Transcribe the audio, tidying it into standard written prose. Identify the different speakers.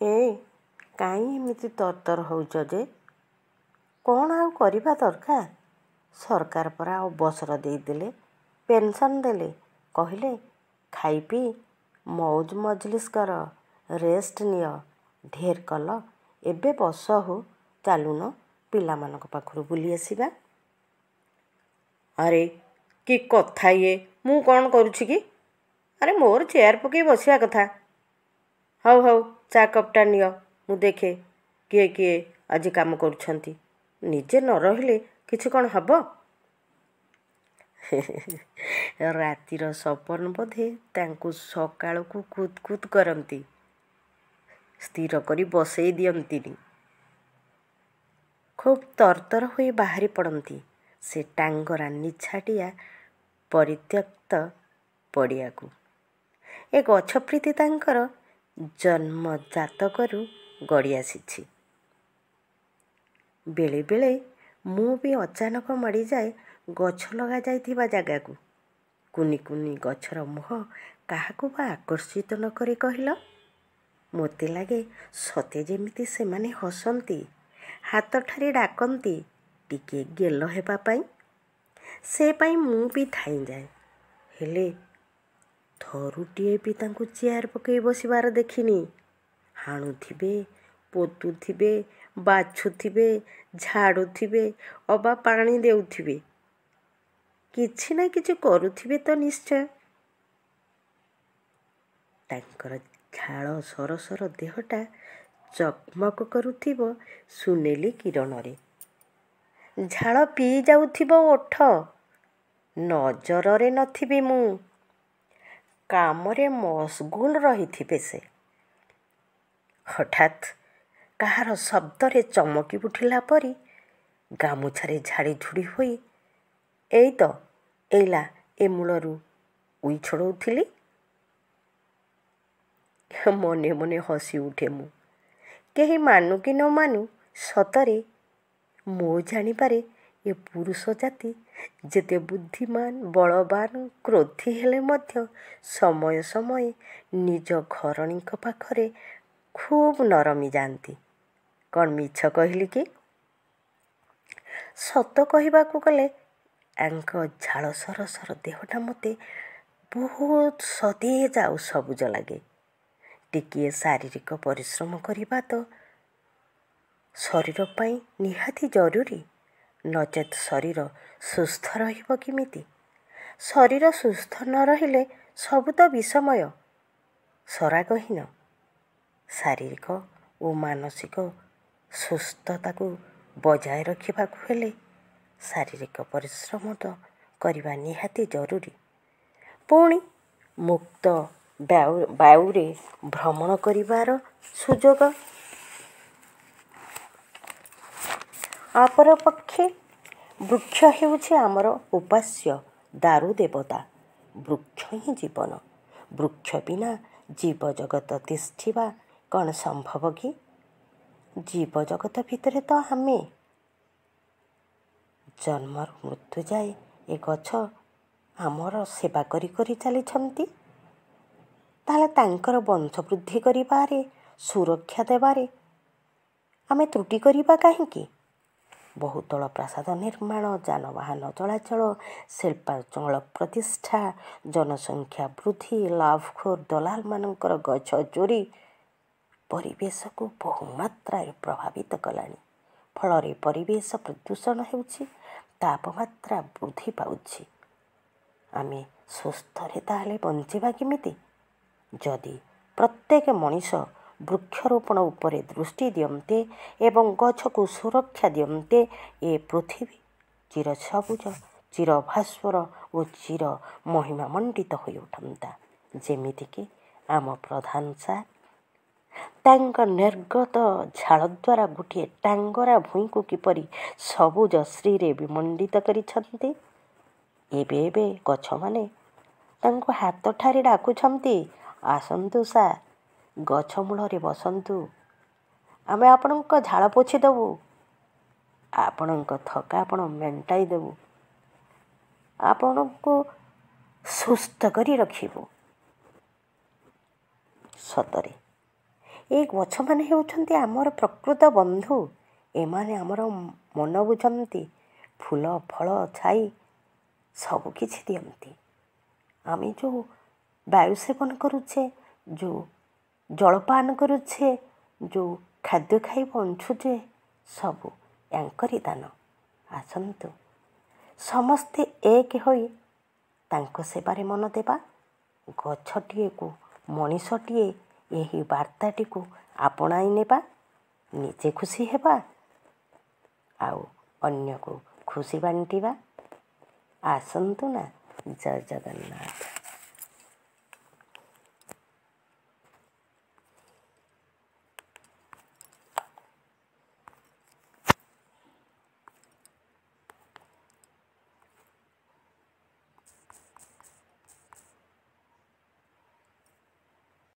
Speaker 1: ଏ କାହିଁ ଏମିତି ତରତର ହେଉଛ ଯେ? କ'ଣ ଆଉ କରିବା ଦରକାର? ସରକାର ପରା ଅବସର ଦେଇଦେଲେ, ପେନସନ୍ ଦେଲେ, କହିଲେ ଖାଇ ପିଇ ମଉଜ ମଜଲିସ୍ କର, ରେଷ୍ଟ ନିଅ, ଢେର କଲ, ଏବେ ବସ ହୋ, ଚାଲୁନ ପିଲାମାନଙ୍କ ପାଖରୁ ବୁଲି ଆସିବା। ଆରେ କି କଥା ଇଏ, ମୁଁ କ'ଣ କରୁଛି କି? ଆରେ ମୋର ଚେୟାର ପକାଇ ବସିବା କଥା। ହଉ ହଉ, ଚା କପ୍ଟା ନିଅ, ମୁଁ ଦେଖେ କିଏ କିଏ ଆଜି କାମ କରୁଛନ୍ତି। ନିଜେ ନ ରହିଲେ କିଛି କ'ଣ ହେବ? ରାତିର ସପନ ବୋଧେ ତାଙ୍କୁ ସକାଳକୁ କୁତ୍ କୁତ୍ କରନ୍ତି, ସ୍ଥିର କରି ବସେଇ ଦିଅନ୍ତିନି। ଖୁବ୍ ତରତର ହୋଇ ବାହାରି ପଡ଼ନ୍ତି ସେ ଟାଙ୍ଗରା ନିଛାଟିଆ ପରିତ୍ୟକ୍ତ ପଡ଼ିଆକୁ। ଏ ଗଛପ୍ରୀତି ତାଙ୍କର ଜନ୍ମଜାତକରୁ ଗଡ଼ି ଆସିଛି। ବେଳେବେଳେ ମୁଁ ବି ଅଚାନକ ମାଡ଼ିଯାଏ ଗଛ ଲଗାଯାଇଥିବା ଜାଗାକୁ। କୁନି କୁନି ଗଛର ମୋହ କାହାକୁ ବା ଆକର୍ଷିତ ନ କରେ କହିଲ? ମୋତେ ଲାଗେ ସତେ ଯେମିତି ସେମାନେ ହସନ୍ତି, ହାତ ଠାରି ଡାକନ୍ତି ଟିକିଏ ଗେଲ ହେବା ପାଇଁ। ସେ ପାଇଁ ମୁଁ ବି ଧାଇଁଯାଏ। ହେଲେ ଥରୁଟିଏ ବି ତାଙ୍କୁ ଚେୟାର ପକାଇ ବସିବାର ଦେଖିନି। ହାଣୁଥିବେ, ପୋତୁଥିବେ, ବାଛୁଥିବେ, ଝାଡ଼ୁଥିବେ ଅବା ପାଣି ଦେଉଥିବେ, କିଛି ନା କିଛି କରୁଥିବେ ତ ନିଶ୍ଚୟ। ତାଙ୍କର ଝାଳ ସରସର ଦେହଟା ଚକମକ କରୁଥିବ ସୁନେଲି କିରଣରେ, ଝାଳ ପିଇ ଯାଉଥିବ ଓଠ। ନଜରରେ ନଥିବି ମୁଁ, କାମରେ ମସଗୁଲ ରହିଥିବେ ସେ। ହଠାତ୍ କାହାର ଶବ୍ଦରେ ଚମକି ଉଠିଲା ପରି ଗାମୁଛାରେ ଝାଡ଼ିଝୁଡ଼ି ହୋଇ, ଏଇ ତ ଏଇଲା ଏ ମୂଳରୁ ଉଇ ଛଡ଼ଉଥିଲି। ମନେ ମନେ ହସି ଉଠେ ମୁଁ। କେହି ମାନୁ କି ନ ମାନୁ, ସତରେ ମୋ ଜାଣିବାରେ ଏ ପୁରୁଷ ଜାତି ଯେତେ ବୁଦ୍ଧିମାନ, ବଳବାନ, କ୍ରୋଧୀ ହେଲେ ମଧ୍ୟ ସମୟ ସମୟେ ନିଜ ଘରଣୀଙ୍କ ପାଖରେ ଖୁବ୍ ନରମି ଯାଆନ୍ତି। କ'ଣ ମିଛ କହିଲି କି? ସତ କହିବାକୁ ଗଲେ ୟାଙ୍କ ଝାଳ ସରସର ଦେହଟା ମୋତେ ବହୁତ ସତେଜ ଆଉ ସବୁଜ ଲାଗେ। ଟିକିଏ ଶାରୀରିକ ପରିଶ୍ରମ କରିବା ତ ଶରୀର ପାଇଁ ନିହାତି ଜରୁରୀ, ନଚେତ୍ ଶରୀର ସୁସ୍ଥ ରହିବ କେମିତି? ଶରୀର ସୁସ୍ଥ ନ ରହିଲେ ସବୁ ତ ବିଷମୟ, ସରାଗହୀନ। ଶାରୀରିକ ଓ ମାନସିକ ସୁସ୍ଥତାକୁ ବଜାୟ ରଖିବାକୁ ହେଲେ ଶାରୀରିକ ପରିଶ୍ରମ ତ କରିବା ନିହାତି ଜରୁରୀ। ପୁଣି ମୁକ୍ତ ବାୟୁରେ ଭ୍ରମଣ କରିବାର ସୁଯୋଗ। ଅପରପକ୍ଷେ ବୃକ୍ଷ ହେଉଛି ଆମର ଉପାସ୍ୟ ଦାରୁ ଦେବତା। ବୃକ୍ଷ ହିଁ ଜୀବନ। ବୃକ୍ଷ ବିନା ଜୀବଜଗତ ତିଷ୍ଠିବା କ'ଣ ସମ୍ଭବ କି? ଜୀବଜଗତ ଭିତରେ ତ ଆମେ। ଜନ୍ମରୁ ମୃତ୍ୟୁ ଯାଏ ଏ ଗଛ ଆମର ସେବା କରି କରି ଚାଲିଛନ୍ତି। ତାହେଲେ ତାଙ୍କର ବଂଶବୃଦ୍ଧି କରିବାରେ, ସୁରକ୍ଷା ଦେବାରେ ଆମେ ତ୍ରୁଟି କରିବା କାହିଁକି? ବହୁତଳ ପ୍ରାସାଦ ନିର୍ମାଣ, ଯାନବାହନ ଚଳାଚଳ, ଶିଳ୍ପାଞ୍ଚଳ ପ୍ରତିଷ୍ଠା, ଜନସଂଖ୍ୟା ବୃଦ୍ଧି, ଲାଭଖୋର ଦଲାଲମାନଙ୍କର ଗଛ ଚୋରି ପରିବେଶକୁ ବହୁମାତ୍ରାରେ ପ୍ରଭାବିତ କଲାଣି। ଫଳରେ ପରିବେଶ ପ୍ରଦୂଷଣ ହେଉଛି, ତାପମାତ୍ରା ବୃଦ୍ଧି ପାଉଛି। ଆମେ ସୁସ୍ଥରେ ତାହେଲେ ବଞ୍ଚିବା କେମିତି? ଯଦି ପ୍ରତ୍ୟେକ ମଣିଷ ବୃକ୍ଷରୋପଣ ଉପରେ ଦୃଷ୍ଟି ଦିଅନ୍ତେ ଏବଂ ଗଛକୁ ସୁରକ୍ଷା ଦିଅନ୍ତେ, ଏ ପୃଥିବୀ ଚିରସବୁଜ, ଚିରଭାସ୍ୱର ଓ ଚିର ମହିମାମଣ୍ଡିତ ହୋଇ ଉଠନ୍ତା। ଯେମିତିକି ଆମ ପ୍ରଧାନ ସାର୍ ତାଙ୍କ ନିର୍ଗତ ଝାଳ ଦ୍ୱାରା ଗୋଟିଏ ଟାଙ୍ଗରା ଭୂଇଁକୁ କିପରି ସବୁଜ ଶ୍ରୀରେ ବିମଣ୍ଡିତ କରିଛନ୍ତି। ଏବେ ଏବେ ଗଛମାନେ ତାଙ୍କୁ ହାତ ଠାରି ଡାକୁଛନ୍ତି, ଆସନ୍ତୁ ସାର୍, ଗଛ ମୂଳରେ ବସନ୍ତୁ, ଆମେ ଆପଣଙ୍କ ଝାଳ ପୋଛିଦେବୁ, ଆପଣଙ୍କ ଥକାପଣ ମେଣ୍ଟାଇ ଦେବୁ, ଆପଣଙ୍କୁ ସୁସ୍ଥ କରି ରଖିବୁ। ସତରେ ଏଇ ଗଛମାନେ ହେଉଛନ୍ତି ଆମର ପ୍ରକୃତ ବନ୍ଧୁ। ଏମାନେ ଆମର ମନ ବୁଝନ୍ତି, ଫୁଲ, ଫଳ, ଛାଇ ସବୁକିଛି ଦିଅନ୍ତି। ଆମେ ଯେଉଁ ବାୟୁ ସେବନ କରୁଛେ, ଯେଉଁ ଜଳପାନ କରୁଛେ, ଯେଉଁ ଖାଦ୍ୟ ଖାଇ ବଞ୍ଚୁଛେ, ସବୁ ୟାଙ୍କରି ଦାନ। ଆସନ୍ତୁ ସମସ୍ତେ ଏକ ହୋଇ ତାଙ୍କ ସେବାରେ ମନ ଦେବା। ଗଛଟିଏକୁ ମଣିଷଟିଏ, ଏହି ବାର୍ତ୍ତାଟିକୁ ଆପଣାଇ ନେବା, ନିଜେ ଖୁସି ହେବା ଆଉ ଅନ୍ୟକୁ ଖୁସି ବାଣ୍ଟିବା। ଆସନ୍ତୁ ନା। ଜୟ ଜଗନ୍ନାଥ।